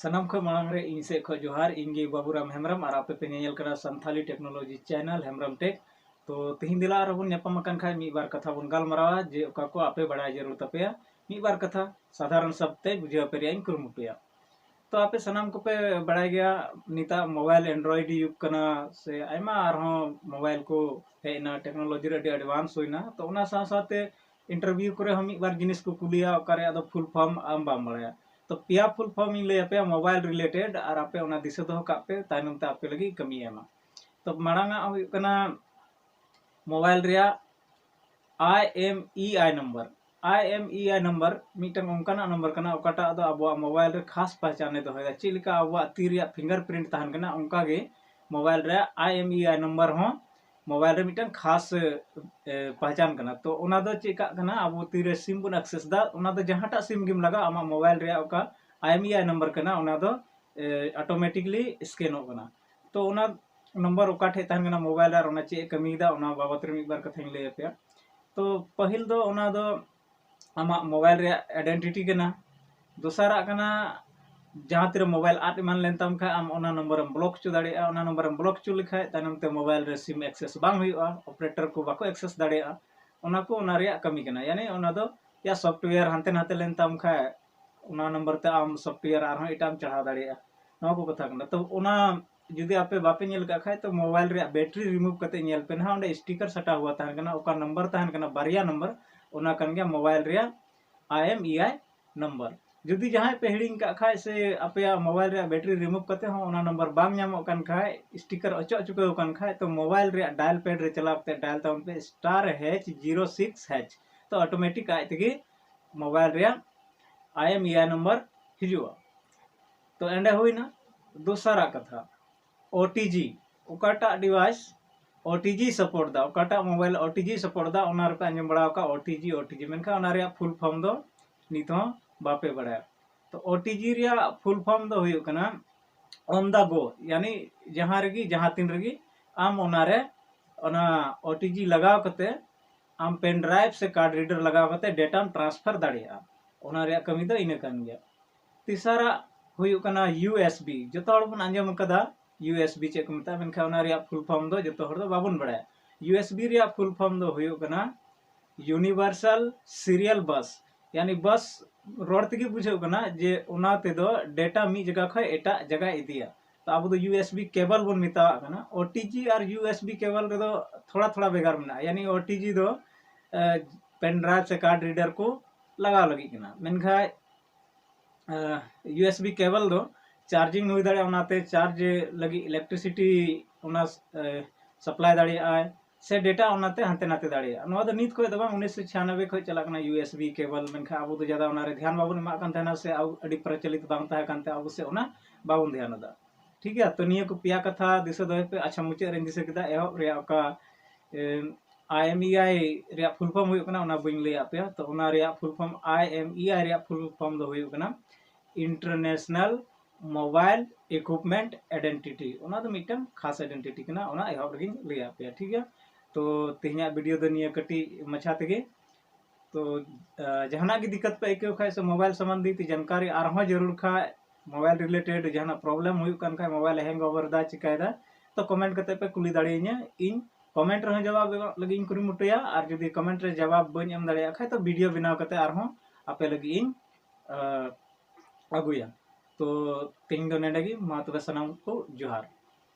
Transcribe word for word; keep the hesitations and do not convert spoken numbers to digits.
ᱥᱟᱱᱟᱢ ᱠᱷᱚᱱ ᱢᱟᱲᱟᱝ ᱨᱮ ᱤᱧ ᱥᱮᱫ ᱠᱷᱚᱱ ᱡᱚᱦᱟᱨ᱾ ᱤᱧ ᱜᱮ ᱵᱟᱵᱩᱨᱟᱢ ᱦᱮᱢᱵᱨᱚᱢ ᱟᱨ ᱟᱯᱮ ᱯᱮ ᱧᱮᱧᱮᱞ ᱠᱟᱱᱟ ᱥᱟᱱᱛᱷᱟᱞᱤ ᱴᱮᱠᱱᱳᱞᱚᱡᱤ ᱪᱮᱱᱮᱞ ᱦᱮᱢᱵᱨᱚᱢ ᱴᱮᱠ᱾ ᱛᱚ ᱛᱤᱦᱤᱧ ᱫᱮᱞᱟ ᱟᱨᱦᱚᱸ ᱵᱚᱱ ᱧᱟᱯᱟᱢ ᱟᱠᱟᱱ ᱠᱷᱟᱱ ᱢᱤᱫ ᱵᱟᱨ ᱠᱟᱛᱷᱟ ᱵᱚᱱ ᱜᱟᱞᱢᱟᱨᱟᱣᱟ ᱡᱮ ᱚᱠᱟ ᱠᱚ ᱟᱯᱮ ᱵᱟᱲᱟᱭ ᱡᱟᱹᱨᱩᱲ ᱛᱟᱯᱮᱭᱟ᱾ ᱢᱤᱫ ᱵᱟᱨ ᱠᱟᱛᱷᱟ ᱥᱟᱫᱷᱟᱨᱚᱱ ᱥᱟᱵ ᱛᱮ ᱵᱩᱡᱷᱟᱹᱣ ᱟᱯᱮ ᱨᱮᱭᱟᱜ ᱤᱧ ᱠᱩᱨᱩᱢᱩᱴᱩᱭᱟ᱾ ᱛᱚ ᱟᱯᱮ ᱥᱟᱱᱟᱢ ᱠᱚᱯᱮ ᱵᱟᱲᱟᱭ ᱜᱮᱭᱟ, ᱱᱤᱛᱟᱜ ᱢᱳᱵᱟᱭᱤᱞ Android ᱡᱩᱜᱽ ᱠᱟᱱᱟ, ᱥᱮ ᱟᱭᱢᱟ ᱟᱨᱦᱚᱸ ᱢᱳᱵᱟᱭᱤᱞ ᱠᱚ ᱦᱮᱡ ᱮᱱᱟ, ᱴᱮᱠᱱᱳᱞᱚᱡᱤ ᱨᱮ ᱟᱹᱰᱤ advance ᱦᱩᱭᱱᱟ᱾ ᱛᱚ ᱚᱱᱟ ᱥᱟᱶ ᱥᱟᱶᱛᱮ interview ᱠᱚᱨᱮ ᱦᱚᱸ ᱢᱤᱫ ᱵᱟᱨ ᱡᱤᱱᱤᱥ ᱠᱚ ᱠᱩᱞᱤᱭᱟ, ᱚᱠᱟ ᱨᱮᱭᱟᱜ ᱫᱚ full form ᱟᱢ ᱵᱟᱢ ᱵᱟᱲᱟᱭᱟ᱾ ᱛᱚ ᱯᱮᱭᱟ full form ᱤᱧ ᱞᱟᱹᱭ ᱟᱯᱮᱭᱟ mobile related, ᱟᱨ ᱟᱯᱮ ᱚᱱᱟ ᱫᱤᱥᱟᱹ ᱫᱚᱦᱚ ᱠᱟᱜ ᱯᱮ, ᱛᱟᱭᱱᱚᱢ ᱛᱮ ᱟᱯᱮ ᱞᱟᱹᱜᱤᱫ ᱠᱟᱹᱢᱤᱭ ᱮᱢᱟ᱾ ᱛᱚ ᱢᱟᱲᱟᱝ ᱟᱜ ᱦᱩᱭᱩᱜ ᱠᱟᱱᱟ ᱢᱳᱵᱟᱭᱤᱞ ᱨᱮᱭᱟᱜ I M E I number᱾ I M E I number ᱢᱤᱫᱴᱟᱝ ᱚᱱᱠᱟᱱᱟᱜ ᱱᱟᱢᱵᱟᱨ ᱠᱟᱱᱟ ᱚᱠᱟᱴᱟᱜ ᱫᱚ ᱟᱵᱚᱣᱟᱜ ᱢᱳᱵᱟᱭᱤᱞ ᱨᱮ ᱠᱷᱟᱥ ᱯᱟᱦᱪᱟᱱᱮ ᱫᱚᱦᱚᱭᱮᱫᱟ᱾ ᱪᱮᱫ ᱞᱮᱠᱟ ᱟᱵᱚᱣᱟᱜ ᱛᱤ ᱨᱮᱭᱟᱜ fingerprint ᱛᱟᱦᱮᱱ ᱠᱟᱱᱟ, ᱚᱱᱠᱟ ᱜᱮ ᱢᱳᱵᱟᱭᱤᱞ ᱨᱮᱭᱟᱜ I M E I number ᱦᱚᱸ ᱢᱳᱵᱟᱭᱤᱞ ᱨᱮ ᱢᱤᱫᱴᱟᱝ ᱠᱷᱟᱥ, ᱮ, ᱯᱟᱦᱪᱟᱱ ᱠᱟᱱᱟ᱾ ᱛᱚ ᱚᱱᱟ ᱫᱚ ᱪᱮᱫ ᱠᱟᱜ ᱠᱟᱱᱟ, ᱟᱵᱚ ᱛᱤᱨᱮ ᱥᱤᱢ ᱵᱚᱱ access ᱫᱟ, ᱚᱱᱟ ᱫᱚ ᱡᱟᱦᱟᱸᱴᱟᱜ ᱥᱤᱢ ᱜᱮᱢ ᱞᱟᱜᱟᱣ, ᱟᱢᱟᱜ ᱢᱳᱵᱟᱭᱤᱞ ᱨᱮᱭᱟᱜ ᱚᱠᱟ I M E I number ᱠᱟᱱᱟ, ᱚᱱᱟ ᱫᱚ, ᱮ, automatically scanᱚᱜ ᱠᱟᱱᱟ᱾ ᱛᱚ ᱚᱱᱟ ᱱᱟᱢᱵᱟᱨ ᱚᱠᱟ ᱴᱷᱮᱡ ᱛᱟᱦᱮᱱ ᱠᱟᱱᱟ ᱢᱳᱵᱟᱭᱤᱞ ᱨᱮ ᱟᱨ ᱚᱱᱟ ᱪᱮᱫ ᱮ ᱠᱟᱹᱢᱤᱭᱮᱫᱟ, ᱚᱱᱟ ᱵᱟᱵᱚᱛ ᱨᱮ ᱢᱤᱫ ᱵᱟᱨ ᱠᱟᱛᱷᱟᱧ ᱞᱟᱹᱭ ᱟᱯᱮᱭᱟ᱾ ᱛᱚ ᱯᱟᱹᱦᱤᱞ ᱫᱚ ᱚᱱᱟ ᱫᱚ ᱟᱢᱟᱜ ᱢᱳᱵᱟᱭᱤᱞ ᱨᱮᱭᱟᱜ identity ᱠᱟᱱᱟ᱾ ᱫᱚᱥᱟᱨᱟᱜ ᱠᱟᱱᱟ, ᱡᱟᱦᱟᱸ ᱛᱤᱨᱮ ᱢᱳᱵᱟᱭᱤᱞ ᱟᱫ ᱮᱢᱟᱱ ᱞᱮᱱ ᱛᱟᱢ ᱠᱷᱟᱡ, ᱟᱢ ᱚᱱᱟ ᱱᱟᱢᱵᱟᱨᱮᱢ block ᱦᱚᱪᱚ ᱫᱟᱲᱮᱭᱟᱜᱼᱟ᱾ ᱚᱱᱟ ᱱᱟᱢᱵᱟᱨᱮᱢ block ᱦᱚᱪᱚ ᱞᱮᱠᱷᱟᱡ, ᱛᱟᱭᱱᱚᱢ ᱛᱮ ᱢᱳᱵᱟᱭᱤᱞ ᱨᱮ ᱥᱤᱢ access ᱵᱟᱝ ᱦᱩᱭᱩᱜᱼᱟ, operator ᱠᱚ ᱵᱟᱠᱚ access ᱫᱟᱲᱮᱭᱟᱜᱼᱟ᱾ ᱚᱱᱟ ᱠᱚ ᱚᱱᱟ ᱨᱮᱭᱟᱜ ᱠᱟᱹᱢᱤ ᱠᱟᱱᱟ᱾ ᱭᱟᱱᱤ ᱚᱱᱟ ᱫᱚ ᱭᱟ software ᱦᱟᱱᱛᱮ ᱱᱟᱛᱮ ᱞᱮᱱ ᱛᱟᱢ ᱠᱷᱟᱡ, ᱚᱱᱟ ᱱᱟᱢᱵᱟᱨ ᱛᱮ ᱟᱢ software ᱟᱨᱦᱚᱸ ᱮᱴᱟᱜ ᱮᱢ ᱪᱟᱲᱦᱟᱣ ᱫᱟᱲᱮᱭᱟᱜᱼᱟ᱾ ᱱᱚᱣᱟ ᱠᱚ ᱠᱟᱛᱷᱟ ᱠᱟᱱᱟ᱾ ᱛᱚ ᱚᱱᱟ ᱡᱩᱫᱤ ᱟᱯᱮ ᱵᱟᱯᱮ ᱧᱮᱞ ᱠᱟᱜ ᱠᱷᱟᱡ, ᱛᱚ ᱢᱳᱵᱟᱭᱤᱞ ᱨᱮᱭᱟᱜ battery remove ᱠᱟᱛᱮ ᱧᱮᱞ ᱯᱮ ᱱᱟᱦᱟᱜ, ᱚᱸᱰᱮ sticker ᱥᱟᱴᱟᱣ ᱦᱩᱣᱟ ᱛᱟᱦᱮᱱ ᱠᱟᱱᱟ, ᱚᱠᱟ ᱱᱟᱢᱵᱟᱨ ᱛᱟᱦᱮᱱ ᱠᱟᱱᱟ, ᱵᱟᱨᱭᱟ ᱱᱟᱢᱵᱟᱨ, ᱚᱱᱟ ᱠᱟᱱ ᱜᱮᱭᱟ ᱢᱳᱵᱟᱭᱤᱞ ᱨᱮᱭᱟᱜ I M E I number᱾ ᱡᱩᱫᱤ ᱡᱟᱦᱟᱸᱭ ᱯᱮ ᱦᱤᱲᱤᱧ ᱠᱟᱜ ᱠᱷᱟᱡ, ᱥᱮ ᱟᱯᱮᱭᱟᱜ ᱢᱳᱵᱟᱭᱤᱞ ᱨᱮᱭᱟᱜ battery remove ᱠᱟᱛᱮ ᱦᱚᱸ ᱚᱱᱟ ᱱᱟᱢᱵᱟᱨ ᱵᱟᱝ ᱧᱟᱢᱚᱜ ᱠᱟᱱ ᱠᱷᱟᱡ, sticker ᱚᱪᱚᱜ ᱪᱩᱠᱟᱹᱣ ᱠᱟᱱ ᱠᱷᱟᱡ, ᱛᱚ ᱢᱳᱵᱟᱭᱤᱞ ᱨᱮᱭᱟᱜ dial pad ᱨᱮ ᱪᱟᱞᱟᱣ ᱠᱟᱛᱮ dial ᱛᱟᱵᱚᱱ ᱯᱮ star H zero six H᱾ ᱛᱚ automatic ᱟᱡ ᱛᱮᱜᱮ ᱢᱳᱵᱟᱭᱤᱞ ᱨᱮᱭᱟᱜ I M E I number ᱦᱤᱡᱩᱜᱼᱟ᱾ ᱛᱚ ᱮᱸᱰᱮ ᱦᱩᱭᱱᱟ᱾ ᱫᱚᱥᱟᱨᱟᱜ ᱠᱟᱛᱷᱟ, O T G, ᱚᱠᱟᱴᱟᱜ device O T G support ᱫᱟ, ᱚᱠᱟᱴᱟᱜ mobile O T G support ᱫᱟ, ᱚᱱᱟ ᱨᱮᱯᱮ ᱟᱸᱡᱚᱢ ᱵᱟᱲᱟ ᱟᱠᱟᱫ O T G, O T G, ᱢᱮᱱᱠᱷᱟᱱ ᱚᱱᱟ ᱨᱮᱭᱟᱜ full form ᱫᱚ ᱱᱤᱛ ᱦᱚᱸ ᱵᱟᱯᱮ ᱵᱟᱲᱟᱭᱟ᱾ ᱛᱚ O T G ᱨᱮᱭᱟᱜ full form ᱫᱚ ᱦᱩᱭᱩᱜ ᱠᱟᱱᱟ on the go, ᱭᱟᱱᱤ ᱡᱟᱦᱟᱸ ᱨᱮᱜᱮ ᱡᱟᱦᱟᱸ ᱛᱤᱱ ᱨᱮᱜᱮ ᱟᱢ ᱚᱱᱟᱨᱮ ᱚᱱᱟ O T G ᱞᱟᱜᱟᱣ ᱠᱟᱛᱮ ᱟᱢ pen drive ᱥᱮ card reader ᱞᱟᱜᱟᱣ ᱠᱟᱛᱮ dataᱢ transfer ᱫᱟᱲᱮᱭᱟᱜᱼᱟ᱾ ᱚᱱᱟ ᱨᱮᱭᱟᱜ ᱠᱟᱹᱢᱤ ᱫᱚ ᱤᱱᱟᱹ ᱠᱟᱱ ᱜᱮᱭᱟ᱾ ᱛᱮᱥᱟᱨᱟᱜ ᱦᱩᱭᱩᱜ ᱠᱟᱱᱟ ᱭᱩ ᱮᱥ ᱵᱤ᱾ ᱡᱚᱛᱚ ᱦᱚᱲ ᱵᱚᱱ ᱟᱸᱡᱚᱢ ᱟᱠᱟᱫᱟ ᱭᱩ ᱮᱥ ᱵᱤ ᱪᱮᱫ ᱠᱚ ᱢᱮᱛᱟᱜᱼᱟ, ᱢᱮᱱᱠᱷᱟᱱ ᱚᱱᱟ ᱨᱮᱭᱟᱜ ᱯᱷᱩᱞ ᱯᱷᱚᱨᱢ ᱫᱚ ᱡᱚᱛᱚ ᱦᱚᱲ ᱫᱚ ᱵᱟᱵᱚᱱ ᱵᱟᱲᱟᱭᱟ᱾ ᱭᱩ ᱮᱥ ᱵᱤ ᱨᱮᱭᱟᱜ ᱯᱷᱩᱞ ᱯᱷᱚᱨᱢ ᱫᱚ ᱦᱩᱭᱩᱜ ᱠᱟᱱᱟ ᱤᱭᱩᱱᱤᱵᱷᱟᱨᱥᱟᱞ ᱥᱤᱨᱤᱭᱟᱞ ᱵᱟᱥ, ᱭᱟᱱᱤ ᱵᱟᱥ ᱨᱚᱲ ᱛᱮᱜᱮ ᱵᱩᱡᱷᱟᱹᱜ ᱠᱟᱱᱟ ᱡᱮ ᱚᱱᱟ ᱛᱮᱫᱚ ᱰᱮᱴᱟ ᱢᱤᱫ ᱡᱟᱭᱜᱟ ᱠᱷᱚᱱ ᱮᱴᱟᱜ ᱡᱟᱭᱜᱟᱭ ᱤᱫᱤᱭᱟ᱾ ᱛᱚ ᱟᱵᱚ ᱫᱚ ᱭᱩ ᱮᱥ ᱵᱤ ᱠᱮᱵᱚᱞ ᱵᱚᱱ ᱢᱮᱛᱟᱣᱟᱜ ᱠᱟᱱᱟ᱾ ᱳ ᱴᱤ ᱡᱤ ᱟᱨ ᱭᱩ ᱮᱥ ᱵᱤ ᱠᱮᱵᱚᱞ ᱨᱮᱫᱚ ᱛᱷᱚᱲᱟ ᱛᱷᱚᱲᱟ ᱵᱷᱮᱜᱟᱨ ᱢᱮᱱᱟᱜᱼᱟ᱾ ᱭᱟᱱᱤ ᱳ ᱴᱤ ᱡᱤ ᱫᱚ ᱯᱮᱱ ᱰᱨᱟᱭᱤᱵᱷ ᱥᱮ ᱠᱟᱨᱰ ᱨᱤᱰᱟᱨ ᱠᱚ ᱞᱟᱜᱟᱣ ᱞᱟᱹᱜᱤᱫ ᱠᱟᱱᱟ, ᱢᱮᱱᱠᱷᱟᱱ ᱭᱩ ᱮᱥ ᱵᱤ ᱠᱮᱵᱚᱞ ᱫᱚ ᱪᱟᱨᱡᱤᱝ ᱦᱩᱭ ᱫᱟᱲᱮᱭᱟᱜᱼᱟ, ᱚᱱᱟᱛᱮ ᱪᱟᱨᱡᱽ ᱞᱟᱹᱜᱤᱫ ᱤᱞᱮᱠᱴᱨᱤᱥᱤᱴᱤ ᱚᱱᱟ ᱥᱟᱯᱞᱟᱭ ᱫᱟᱲᱮᱭᱟᱜᱼᱟᱭ, ᱥᱮ ᱰᱮᱴᱟ ᱚᱱᱟᱛᱮ ᱦᱟᱱᱛᱮ ᱱᱟᱛᱮ ᱫᱟᱲᱮᱭᱟᱜᱼᱟ᱾ ᱱᱚᱣᱟ ᱫᱚ ᱱᱤᱛ ᱠᱷᱚᱱ ᱫᱚ ᱵᱟᱝ, ᱩᱱᱤᱥᱥᱚ ᱪᱷᱤᱭᱟᱱᱚᱵᱵᱳᱭ ᱠᱷᱚᱱ ᱪᱟᱞᱟᱜ ᱠᱟᱱᱟ ᱭᱩ ᱮᱥ ᱵᱤ ᱠᱮᱵᱚᱞ, ᱢᱮᱱᱠᱷᱟᱱ ᱟᱵᱚ ᱫᱚ ᱡᱟᱫᱟ ᱚᱱᱟᱨᱮ ᱫᱷᱮᱭᱟᱱ ᱵᱟᱵᱚᱱ ᱮᱢᱟᱜ ᱠᱟᱱ ᱛᱟᱦᱮᱱᱟ, ᱥᱮ ᱟᱵᱚ ᱟᱹᱰᱤ ᱯᱨᱚᱪᱚᱞᱤᱛ ᱵᱟᱝ ᱛᱟᱦᱮᱸ ᱠᱟᱱᱛᱮ ᱟᱵᱚ ᱥᱮ ᱚᱱᱟ ᱵᱟᱵᱚᱱ ᱫᱷᱮᱭᱟᱱ ᱮᱫᱟ᱾ ᱴᱷᱤᱠ ᱜᱮᱭᱟ, ᱛᱚ ᱱᱤᱭᱟᱹ ᱠᱚ ᱯᱮᱭᱟ ᱠᱟᱛᱷᱟ ᱫᱤᱥᱟᱹ ᱫᱚᱦᱚᱭ ᱯᱮ᱾ ᱟᱪᱪᱷᱟ, ᱢᱩᱪᱟᱹᱫ ᱨᱮᱧ ᱫᱤᱥᱟᱹ ᱠᱮᱫᱟ, ᱮᱦᱚᱵ ᱨᱮᱭᱟᱜ ᱚᱠᱟ ᱟᱭ ᱮᱢ ᱤ ᱟᱭ ᱨᱮᱭᱟᱜ ᱯᱷᱩᱞ ᱯᱷᱚᱨᱢ ᱦᱩᱭᱩᱜ ᱠᱟᱱᱟ, ᱚᱱᱟ ᱵᱟᱹᱧ ᱞᱟᱹᱭᱟᱫ ᱯᱮᱭᱟ᱾ ᱛᱚ ᱚᱱᱟ ᱨᱮᱭᱟᱜ ᱯᱷᱩᱞ ᱯᱷᱚᱨᱢ, ᱟᱭ ᱮᱢ ᱤ ᱟᱭ ᱨᱮᱭᱟᱜ ᱯᱷᱩᱞ ᱯᱷᱚᱨᱢ ᱫᱚ ᱦᱩᱭᱩᱜ ᱠᱟᱱᱟ ᱤᱱᱴᱟᱨᱱᱮᱥᱱᱟᱞ ᱢᱳᱵᱟᱭᱤᱞ ᱤᱠᱩᱯᱢᱮᱱᱴ ᱟᱭᱰᱮᱱᱴᱤᱴᱤ᱾ ᱚᱱᱟ ᱫᱚ ᱢᱤᱫᱴᱟᱝ ᱠᱷᱟᱥ ᱟᱭᱰᱮᱱᱴᱤᱴᱤ ᱠᱟᱱᱟ, ᱚᱱᱟ ᱮᱦᱚᱵ ᱨᱮᱜᱮᱧ ᱞᱟᱹᱭᱟᱫ ᱯᱮᱭᱟ᱾ ᱴᱷᱤᱠ ᱜᱮᱭᱟ, ᱛᱚ ᱛᱮᱦᱮᱧᱟᱜ ᱵᱷᱤᱰᱤᱭᱳ ᱫᱚ ᱱᱤᱭᱟᱹ ᱠᱟᱹᱴᱤᱡ ᱢᱟᱪᱷᱟ ᱛᱮᱜᱮ᱾ ᱛᱚ ᱡᱟᱦᱟᱱᱟᱜ ᱜᱮ ᱫᱤᱠᱠᱟᱛ ᱯᱮ ᱟᱹᱭᱠᱟᱹᱣ ᱠᱷᱟᱡ ᱥᱮ ᱢᱳᱵᱟᱭᱤᱞ ᱥᱚᱢᱵᱚᱱᱫᱷᱤ ᱛᱮ ᱡᱟᱱᱠᱟᱨᱤ ᱟᱨᱦᱚᱸ ᱡᱟᱹᱨᱩᱲ ᱠᱷᱟᱡ, ᱢᱳᱵᱟᱭᱤᱞ ᱨᱤᱞᱮᱴᱮᱰ ᱡᱟᱦᱟᱱᱟᱜ ᱯᱨᱚᱵᱞᱮᱢ ᱦᱩᱭᱩᱜ ᱠᱟᱱ ᱠᱷᱟᱡ, ᱢᱳᱵᱟᱭᱤᱞ ᱦᱮᱝ ᱳᱵᱷᱟᱨ ᱫᱟ, ᱪᱤᱠᱟᱭᱮᱫᱟ, ᱛᱚ ᱠᱚᱢᱮᱱᱴ ᱠᱟᱛᱮ ᱯᱮ ᱠᱩᱞᱤ ᱫᱟᱲᱮᱭᱟᱹᱧᱟ᱾ ᱤᱧ ᱠᱚᱢᱮᱱᱴ ᱨᱮᱦᱚᱸ ᱡᱚᱵᱟᱵ ᱮᱢᱚᱜ ᱞᱟᱹᱜᱤᱫ ᱤᱧ ᱠᱩᱨᱩᱢᱩᱴᱩᱭᱟ, ᱟᱨ ᱡᱩᱫᱤ ᱠᱚᱢᱮᱱᱴ ᱨᱮ ᱡᱚᱵᱟᱵ ᱵᱟᱹᱧ ᱮᱢ ᱫᱟᱲᱮᱭᱟᱜ ᱠᱷᱟᱡ, ᱛᱚ ᱵᱷᱤᱰᱤᱭᱳ ᱵᱮᱱᱟᱣ ᱠᱟᱛᱮ ᱟᱨᱦᱚᱸ ᱟᱯᱮ ᱞᱟᱹᱜᱤᱫ ᱤᱧ ᱟᱹᱜᱩᱭᱟ᱾ ᱛᱚ ᱛᱮᱦᱮᱧ ᱫᱚ ᱱᱚᱰᱮ ᱜᱮ, ᱢᱟ ᱛᱚᱵᱮ ᱥᱟᱱᱟᱢ ᱠᱚ ᱡᱚᱦᱟᱨ᱾